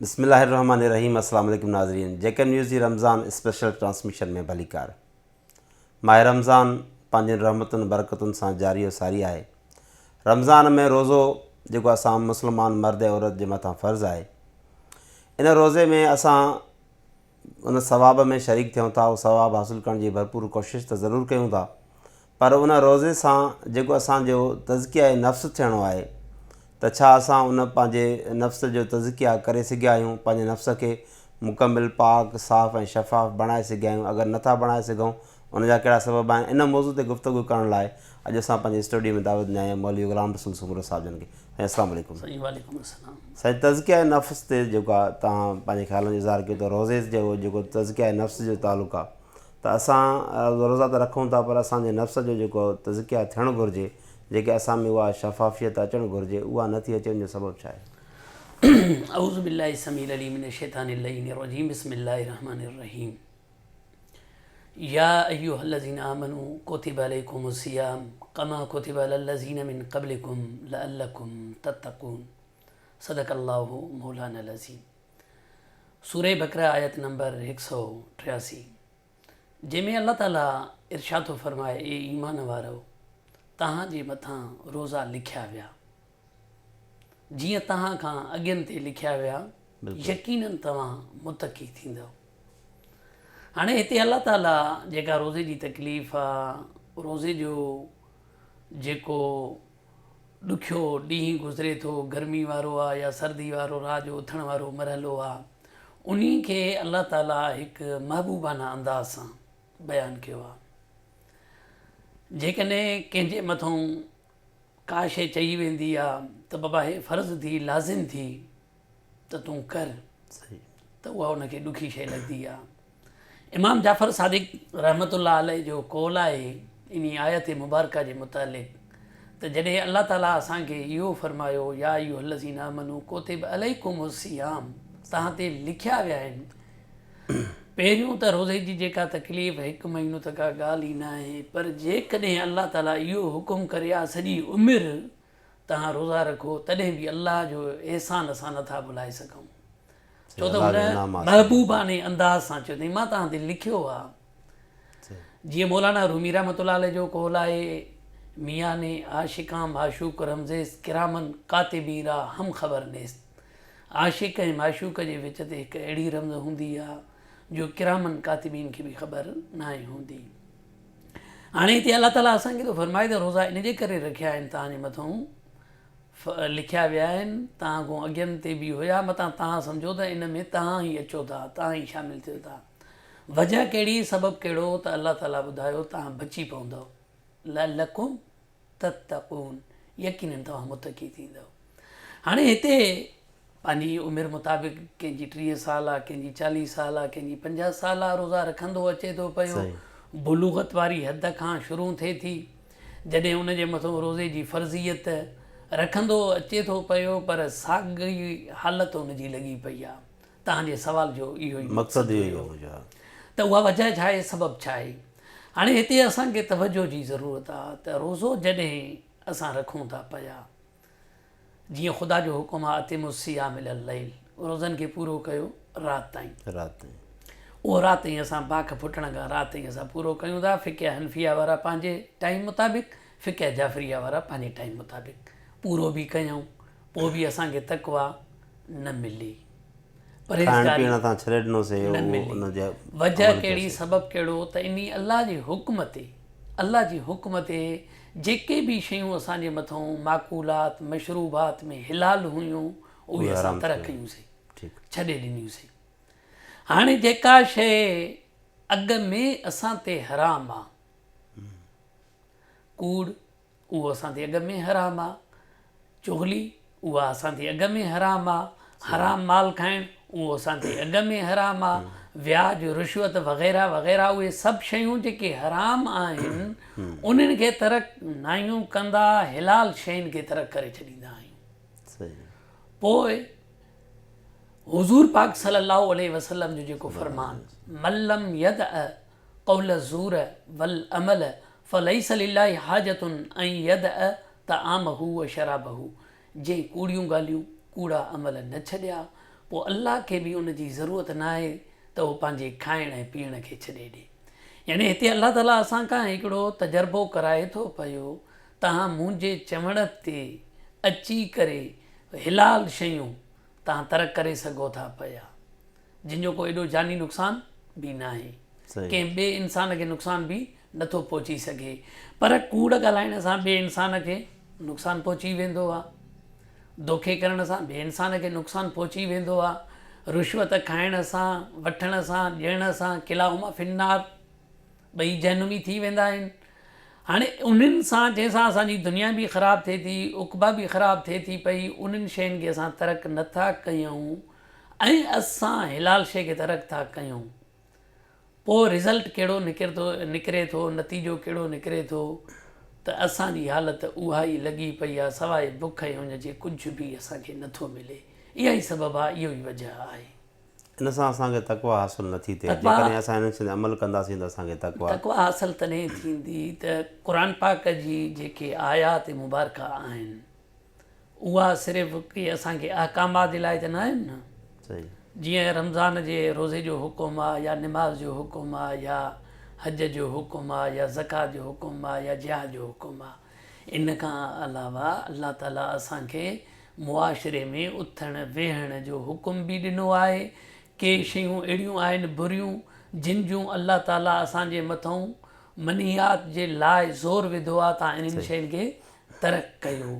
بسم الله الرحمن الرحيم السلام عليڪم ناظرين جيڪب نيوز جي رمضان اسپيشل ٽرانسميشن ۾ ڀليڪار ماه رمضان پنهنجين رحمتن برڪتن سان جاري و ساري آهي رمضان ۾ روزو جيڪو اسان مسلمان مرد ۽ عورت جي مٿان فرض آهي ان روزي ۾ اسان ان ثواب ۾ شريڪ ٿيون ٿا، اهو ثواب حاصل ڪرڻ جي ڀرپور ڪوشش ته ضرور ڪيون ٿا پر ان روزي سان جيڪو اسان جو تزڪيه نفس ٿيڻو آهي ته ڇا اسان ان پنهنجي نفس جو تزڪيه ڪري سگهيا آهيون، پنهنجي نفس کي مڪمل پاڪ، صاف ۽ شفاف بڻائي سگهيا آهيون، اگر نٿا بڻائي سگهون ان جا ڪهڙا سبب آهن، ان موضوع تي گفتگو ڪرڻ لاء اڄ اسان پنهنجي اسٽوڊيو ۾ دعوت ڏني آهي مولوي غلام رسول سومرو صاحب جن کي. سائين السلام عليڪم. سائين وعليڪم السلام. سائين تزڪيه نفس تي جيڪو آ توهان پنهنجي خيالن جو اظهار ڪيو ته روزي جو جيڪو تزڪيه نفس جو تعلق آ ته اسان روزا ته رکون ٿا پر اسان جي نفس جو جيڪو تزڪيه ٿيڻ گهرجي جيڪي اسان ۾ اها شفافيت اچڻ گهرجي اها نه ٿي اچي ان جو سبب ڇا آهي؟ اعوذ بالله السميع العليم من الشيطان اللعين الرجيم بسم الله الرحمن الرحيم يا ايها الذين آمنوا كتب عليكم الصيام ڪما ڪتب علي الذين من قبلڪم لعلڪم تتقون صدق الله مولانا العظيم سوره بقره آيت نمبر 183 جنهن ۾ الله تعالي ارشاد ٿو فرمائي اي ايمان وارؤ توهان جي مٿان روزا لکيا ويا جيئن توهان کان اڳين تي لکيا ويا يقيناً توهان متقي ٿيندؤ. هاڻي هتي الله تعاليٰ جيڪا روزي جي تڪليف آ، روزي جو جيڪو ڏکيو ڏينهن گذري ٿو، گرمي وارو آ يا سردي وارو رات جو اٿڻ وارو مرحلو آ، انهي کي الله تعاليٰ هڪ محبوبانه انداز سان بيان ڪيو آ. جيڪڏهن ڪنهن جي مٿئون ڪا شيء چئي ويندي آ ته بابا هي فرض ٿي لازم ٿي ته تون ڪر ته اها ان کي ڏکي شيء لڳندي آ. امام جعفر صادق رحمة الله عليه جو قول آهي انهي آيت مبارڪه جي متعلق ته جڏهن الله تعالي اسان کي اهو فرمايو يا ايها الذين آمنوا ڪتب عليڪم الصيام توهان تي لکيا ويا آهن پهريون ته روزي جي جيڪا تڪليف هڪ مهينو ته ڪا ڳالهه ئي ناهي پر جيڪڏهن الله تعالي اهو حڪم ڪري ها سڄي عمر توهان روزا رکو تڏهن به الله جو احسان اسان نٿا ڀلائي سگهون ڇو ته هن محبوبانه انداز سان چيو اٿئي مان توهان تي لکيو آهي جيئن مولانا رومي رحمت الله عليه جو قول آهي ميان عاشقان معشوق رمزيس ڪرامن ڪاتبين را هم خبر نيست عاشق ۽ معشوق جي وچ تي هڪ اهڙي رمز هوندي آ جو ڪرامن ڪاتبين کي به خبر ناهي هوندي. هاڻي هتي الله تعاليٰ اسان کي ٿو فرمائي ته روزا ان جي ڪري رکيا آهن توهان جي مٿئون لکيا ويا آهن توهان کان اڳين تي به هيا متان توهان سمجهو ته ان ۾ توهان ئي اچو ٿا توهان ئي شامل ٿيو ٿا. وجه ڪهڙي سبب ڪهڙو ته الله تعاليٰ ٻڌايو توهان بچي پوندؤ لعلڪم تتقون يقيناً توهان متقي ٿيندؤ. هاڻي هتي پنهنجي عمر مطابق ڪنهن جي 30 سال آ، ڪنهن جي 40 سال آ، ڪنهن جي 50 سال آ روزا رکندو اچي ٿو پيو. بلوغت واري حد کان شروع ٿئي ٿي جڏهن ان جي مٿو روزي جي فرضيت رکندو اچي ٿو پيو پر ساڳي حالت ان جي لڳي پئي آ. توهان جي سوال جو اهو ئي مقصد هيو ته اها وجه ڇا آهي سبب ڇا آهي. هاڻي هتي اسان کي توجه جي ضرورت آ ته روزو جڏهن اسان رکون ٿا پيا جيئن خدا جو حڪم آ اتموا الصيام الي الليل روزن کي پورو ڪيو رات تائين رات تائين اهو رات تائين اسان باک ڦٽڻ کان رات تائين اسان پورو ڪيون ٿا فقه حنفيه وارا پنهنجي ٽائيم مطابق فقه جعفريه وارا پنهنجي ٽائيم مطابق پورو به ڪيون پوء به اسان کي تقويٰ نه ملي. کائڻ پيئڻ تان ڇڏي ڏنوسي نه ملي. ان جي وجه ڪهڙي سبب ڪهڙو ته انهي الله جي حڪم تي الله جي حڪم تي جيڪي به شيون اسان جي مٿئون ماڪولات مشروبات ۾ حلال هيون اهي اسان ترڪ ڪيون سي ڇڏي ڏنيون سي هاڻي جيڪا شيء اڳ ۾ اسان تي حرام آ ڪوڙ اهو اسان تي اڳ ۾ حرام آ، چغلي، اها اسان تي اڳ ۾ حرام آ، حرام مال کائڻ، اهو اسان تي اڳ ۾ حرام آ، وياج، رشوت وغيره وغيره اهي سڀ شيون جيڪي حرام آهن انهن کي ترڪ ناهيون ڪندا حلال شين کي ترڪ ڪري ڇڏيندا آهيون. پوء حضور پاڪ صلي الله عليه وسلم جو جيڪو فرمان من لم يدع قول الزور والعمل فليس لله حاجة ان يدع طعامه وشرابه جنهن ڪوڙيون ڳالهيون، ڪوڙا عمل نه ڇڏيا، پوء الله کي به ان جي ضرورت ناهي ته هو پنهنجي کائڻ ۽ پيئڻ کي ڇڏي ڏي. يعني هتي الله تعاليٰ اسان کان هڪڙو تجربو ڪرائي ٿو پيو، توهان منهنجي چوڻ تي اچي ڪري حلال شيون توهان ترڪ ڪري سگهو ٿا پيا، جن جو ڪو ايڏو جاني نقصان به ناهي، ڪنهن ٻئي انسان کي نقصان به نٿو پهچي سگهي، پر ڪوڙ ڳالهائڻ سان ٻئي انسان کي نقصان پهچي ويندو آهي، دوکي ڪرڻ سان ٻئي انسان کي نقصان پهچي ويندو آهي، رشوت کائڻ سان، وٺڻ سان، ڏيڻ سان ڪلاهما في النار ٻئي جهنمي ٿي ويندا آهن. هاڻي انهن سان جنهن سان اسان جي دنيا به خراب ٿئي ٿي، عقبيٰ به خراب ٿئي ٿي پئي، انهن شين کي اسان ترڪ نه ٿا ڪيون ۽ اسان حلال شيء کي ترڪ ٿا ڪيون. پوء رزلٽ ڪهڙو نڪرتو نڪري ٿو، نتيجو ڪهڙو نڪري ٿو ته اسان جي حالت اها ئي لڳي پئي آهي، سواء بک ۽ اڃ جي ڪجهه به اسان کي نه ٿو ملي. اها ئي سبب آهي، اهو ئي وجهه آهي. ان سان اسان کي تقويٰ حاصل نه ٿي ٿئي. جيڪڏهن اسان انهن شين تي عمل ڪنداسين ته اسان کي تقويٰ. تقويٰ حاصل تڏهن ٿيندي ته قرآن پاڪ جي جيڪي آيات مبارڪه آهن اها صرف ڪي اسان کي احڪامات جي لاء ته نه آهن نه. جيئن رمضان جي روزي جو حڪم آ يا نماز جو حڪم آ يا حج جو حڪم آ يا زڪوات جو حڪم آ يا جهاد جو حڪم آ. ان کان علاوه الله تعالي اسان کي معاشري ۾ اٿڻ ويهڻ جو حڪم به ڏنو آهي. ڪي شيون اهڙيون آهن بريون جن جون الله تعالي اسان جي مٿئون منهيات جي لاء زور وڌو آهي تان انهن شين کي ترڪ ڪيو.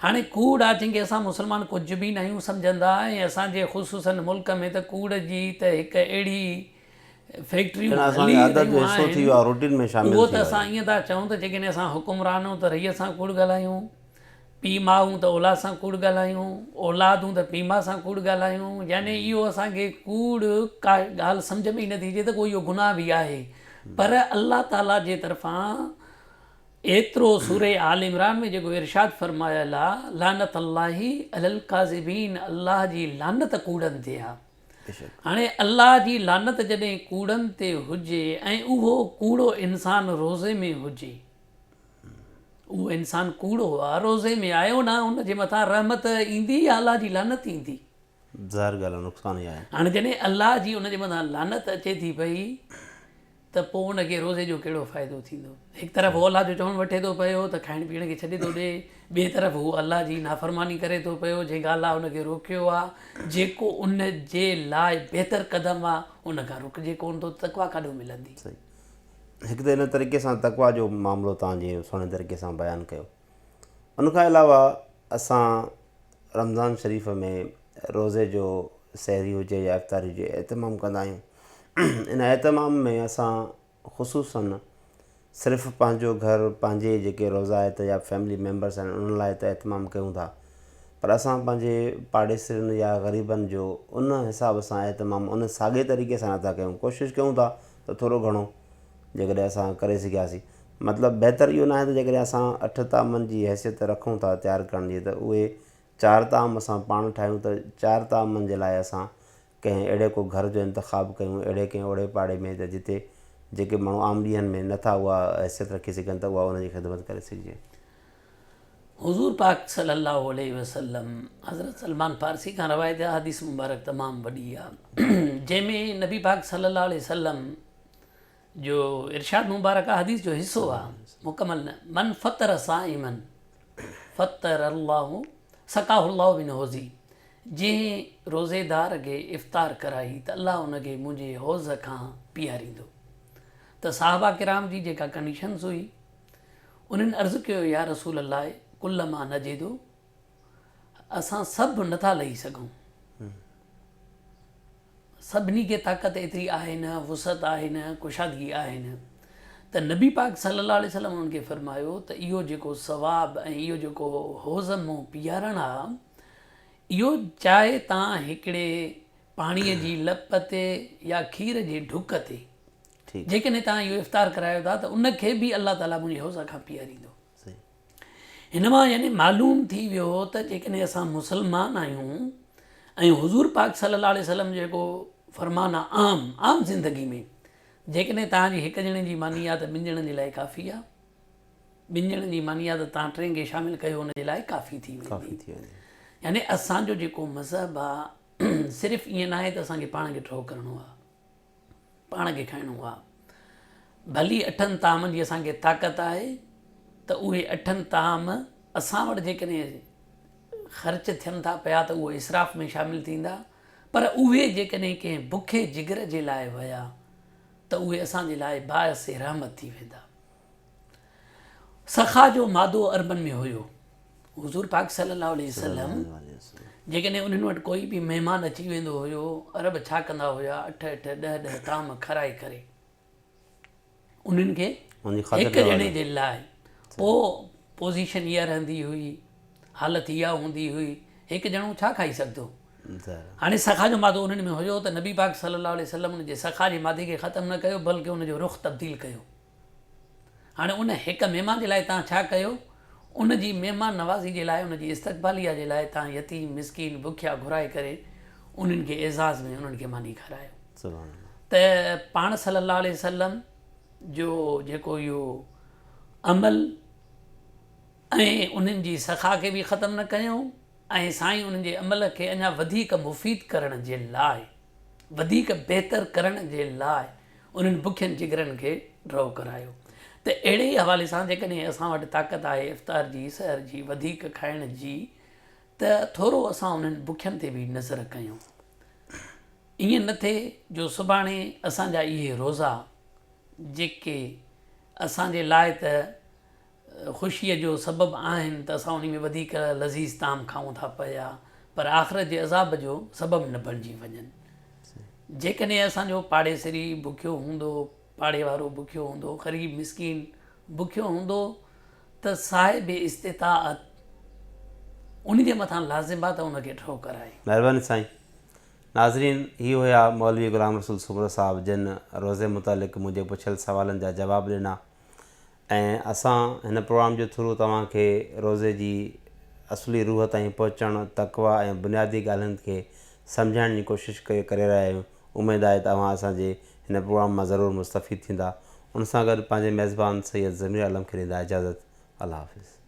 هاڻي ڪوڙ آهي جنهن کي اسان مسلمان ڪجهه به ناهيون سمجهندا ۽ اسان جي خصوصن ملڪ ۾ ته ڪوڙ جي ته هڪ اهڙي فيڪٽريون ڄڻ اسان هلي جي عادت جو رهيون حصو ٿي آهن ويو آهي روٽين ۾ شامل اهو ٿي ته ويو اسان آهي. ائين ٿا چئون ته جيڪڏهن اسان حڪمران آهيون ته رعيت سان ڪوڙ ڳالهايون، پيء ماء آهيون ته اولاد سان ڪوڙ ڳالهايون، اولاد آهيون ته پيء ماء سان ڪوڙ ڳالهايون يعني اهو اسان کي ڪوڙ ڪا ڳالهه سمجهه ۾ ئي نٿي اچي ته ڪو اهو گناهه به آهي پر الله تعاليٰ جي طرفان ايترو سوره آل عمران ۾ جيڪو ارشاد فرمايل آ لعنت الله علي الڪاذبين الله جي لعنت ڪوڙن تي آ. هاڻي الله جي لعنت جڏهن ڪوڙن تي هجي ۽ اهو ڪوڙو انسان روزي ۾ هجي، اهو انسان ڪوڙو آ روزي ۾ آيو نه ان جي مٿان رحمت ايندي يا الله جي لعنت ايندي؟ ظاهر ڳالهه آ نقصان ئي آهي. هاڻي جڏهن الله جي ان جي مٿان لعنت اچي ٿي پئي ته پوء ان کي روزي جو ڪهڙو فائدو ٿيندو؟ هڪ طرف هو الله جو چوڻ وٺي ٿو پيو ته کائڻ پيئڻ کي ڇڏي ٿو ڏي، ٻئي طرف هو الله جي نافرماني ڪري ٿو پيو، جنهن کان الله ان کي روڪيو آهي، جيڪو ان جي لاء بهتر قدم آهي، ان کان رڪجي ڪونه ٿو ته تقويٰ ڪاڏو ملندي؟ صحيح. هڪ ته ان طريقي سان تقويٰ جو معاملو توهان جيئن سهڻي طريقي سان بيان ڪيو. ان کان علاوه اسان رمضان شريف ۾ روزي جو سحري هجي يا افطاري هجي اهتمام ڪندا آهيون ان اهتمام ۾ اسان خصوصا صرف پنهنجو گهر پنهنجي جيڪي روزائت يا فيملي ميمبرس آهن انهن لاء ته اهتمام ڪيون ٿا پر اسان پنهنجي پاڙيسرين يا غريبن جو ان حساب سان اهتمام ان ساڳي طريقي سان نٿا ڪيون ڪوشش ڪيون ٿا ته ٿورو گهڻو جيڪڏهن اسان ڪري سگهياسين. مطلب بهتر اهو ناهي ته جيڪڏهن اسان اٺ طعامن جي حيثيت رکون ٿا تيار ڪرڻ جي ته اهي چار طعام اسان پاڻ ٺاهيون ته چار طعامن جي لاء اسان ڪنهن اهڙي ڪو گهر جو انتخاب ڪيون اهڙي ڪنهن اوڙي پاڙي ۾ ته جتي جيڪي ماڻهو عام ڏينهن ۾ نه ٿا اها حيثيت رکي سگهن ته اها انهن جي خدمت ڪري سگهجي. حضور پاڪ صلي الله عليه وسلم حضرت سلمان فارسي کان روايت آهي حديث مبارڪ تمام وڏي آهي جنهن ۾ نبي پاڪ صلي الله عليه وسلم جو ارشاد مبارڪ آ حديث جو حصو آ مڪمل نه من فطر صائما فطر الله سقاه الله من حوضي جنهن روزيدار کي افطار ڪرائي ته الله ان کي منهنجي حوض کان پياريندو ته صحابه ڪرام جي جيڪا ڪنڊيشنز هئي انهن عرض ڪيو يا رسول الله ڪل ما نجدو اسان سڀ نٿا لهي سگهون سڀني کي طاقت ايتري آهي نه، وسعت آهي نه، ڪشادگي آهي نه ته نبي پاڪ صلي الله عليه وسلم انهن کي فرمايو ته اهو جيڪو ثواب ۽ اهو جيڪو حوض مون پيارڻ آ اهو چاهي تان هڪڙي پاڻي جي لپ تي يا کير جي ڍڪ تي جيڪڏهن تان اهو افطار ڪرايو ٿا ته ان کي به الله تعالي منهنجي حوض کان پياريندو. هن مان يعني معلوم ٿي ويو ته جيڪڏهن اسان مسلمان آهيون ۽ حضور پاڪ صلي الله عليه وسلم جيڪو فرمان آ عام عام زندگي ۾ جيڪڏهن توهان جي هڪ ڄڻي جي ماني آ ته ٻن ڄڻن جي لاء ڪافي آ ٻن ڄڻن جي ماني آ ته توهان ٽن کي شامل ڪيو ان جي لاء ڪافي ٿي ويندي يعني اسان جو جيڪو مذهب آ صرف ائين ناهي ته اسان کي پاڻ کي ڍؤ ڪرڻو آهي. پاڻ کي کائڻو آ. ڀلي اٺن طعامن جي اسان کي طاقت آهي ته اهي اٺن طعام اسان وٽ جيڪڏهن خرچ ٿين ٿا پيا ته اهو اسراف ۾ شامل ٿيندا پر اهي جيڪڏهن ڪنهن بکي جگر جي لاء ويا ته اهي اسان جي لاء باعث رحمت ٿي ويندا. سخا جو مادو عربن ۾ هيو. حضور پاڪ صلي الله عليه وسلم جيڪڏهن انهن وٽ ڪوئي به مهمان اچي ويندو هيو، عرب ڇا ڪندا هيا، اٺ اٺ، ڏهه ڏهه طعام کارائي ڪري انهن کي هڪ ڄڻي جي لاء پوء پوزيشن اها رهندي هئي، حالت اها هوندي هئي، هڪ ڄڻو ڇا کائي سگهندو؟ هاڻي سخا جو مادو انهن ۾ هيو ته نبي پاڪ صلي الله عليه وسلم ان جي سخا جي مادي کي ختم نه ڪيو بلڪه ان جو رخ تبديل ڪيو. هاڻي ان هڪ مهمان جي لاء توهان ڇا ڪيو؟ ان جي مهمان نوازي جي لاء، ان جي استقباليه جي لاء توهان يتيم، مسڪين، بکيا گهرائي ڪري انهن کي اعزاز ۾ انهن کي ماني کارايو. ته پاڻ صلي الله عليه وسلم جو جيڪو اهو عمل ۽ انهن جي سخا کي به ختم نه ڪيو ۽ سائين انهن جي عمل کي اڃا وڌيڪ مفيد ڪرڻ جي لاء، وڌيڪ بهتر ڪرڻ جي لاء انهن بکين جگرن کي ڍؤ ڪرايو ته اهڙي ئي حوالي سان جيڪڏهن اسان وٽ طاقت آهي افطار جي، سحر جي، وڌيڪ کائڻ جي ته ٿورو اسان انهن بکين تي به نظر ڪيون. ائين نه ٿئي جو سڀاڻي اسان جا اهي روزا جيڪي اسان جي لاء ته خوشيء جو سبب آهن ته اسان انهي ۾ وڌيڪ لذيذ طعام کائون ٿا پيا پر آخرت جي عذاب جو سبب نه بڻجي وڃن. جيڪڏهن اسان جو پاڙيسري بکيو هوندو، پاڙي وارو بکيو هوندو، غريب مسڪين بکيو هوندو ته صاحب استطاعت ان جي مٿان لازم آهي ته ان کي ڍؤ ڪرائي. مهرباني سائين. ناظرين هي هيا مولوي غلام رسول سومرو صاحب جن روزي متعلق منهنجي پڇيل سوالن جا جواب ڏنا. ۽ اسان هن پروگرام جي ٿرو توهان کي روزي جي اصلي روح تائين پهچڻ، تقويٰ ۽ بنيادي ڳالهين کي سمجهائڻ جي ڪوشش ڪري رهيا آهيون. اميد آهي ته اوهان اسان جي هن پروگرام مان ضرور مستفيد ٿيندا. ان سان گڏ پنهنجي ميزبان سيد ضمير عالم کي ڏيندا اجازت. الله حافظ.